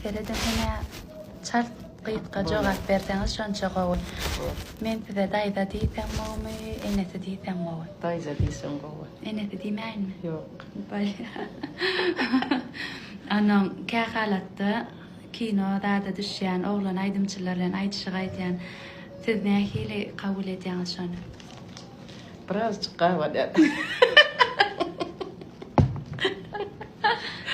Serediň hemä çalt gysga jogap berseňiz şonça gowy. Men size daýza diýsem gowumy, enesi diýsem gowy? Daýza diýseň gowy. Enesi diýmäýinmi? Ýok. Bolýa. Onuň kä halatda kino zada düşýän oglan aýdymçylar bilen aýdyşyk aýdýan. Siz nähili kabul edýäňiz şony? Birazjyk gabalýan.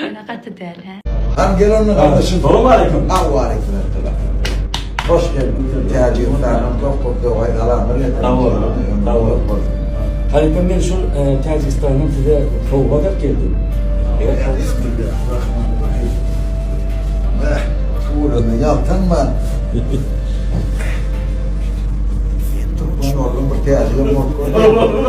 Ýöne gaty däl, hä? Han gel onda gardaşym. Salam aleýkum. Waleýkim esselam. Hoş geldiň. Täjigistandan köp köp dogaý salamlar getirdim. Sag bol. Sag bol. Halypa men şul Täjigistandan size sowgat alyp geldim. Bismillahirrahmanirrahim. Beh, tüweleme ýaltanman. Türkmen oldum bir täjigem bolup gördüm.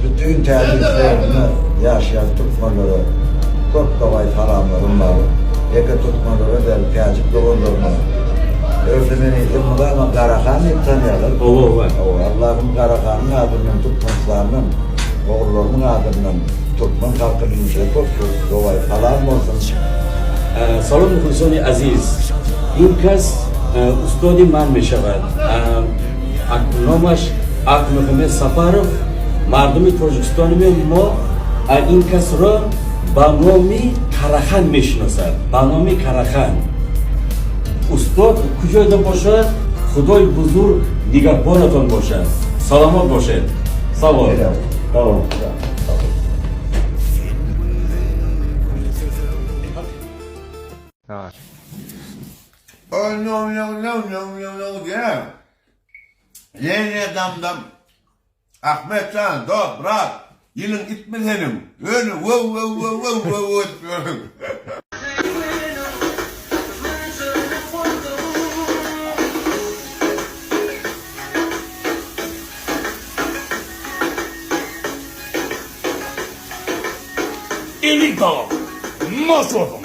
Bütün täjiklerine ýaşaýan türkmenlere köp dogaý salamlarym bar. Ýeke türkmenlere däl, täjik doganlaryma. Özde meni elmydama Garahan diýip tanýarlar. Hawa, hawa. Hawa, Allahym Garahanyň adyndan Türkmenistandan Ogullarymyň adyndan türkmen halkynyň size köp köp dogaýy salam bolsun. Salam muhlisoni aziz. In kes ustodi man mешавад. Номаш Акмухаммед Сафаров мардуми Тоҷикистони мо ин касро ба номи Карахан мешиносад. Ба номи Карахан. Устод куҷойда бошад, Худои бузург нигаҳбонатон бошад. Саломат бошед. Савол. Tamam. Oh no no no no no no diýýär. Ýene dam dam. Ahmet jan, dost, brat, ýylyň itmi seniň? Ýöne wow wow wow wow wow edip ýörüň. Elita! Maşallah!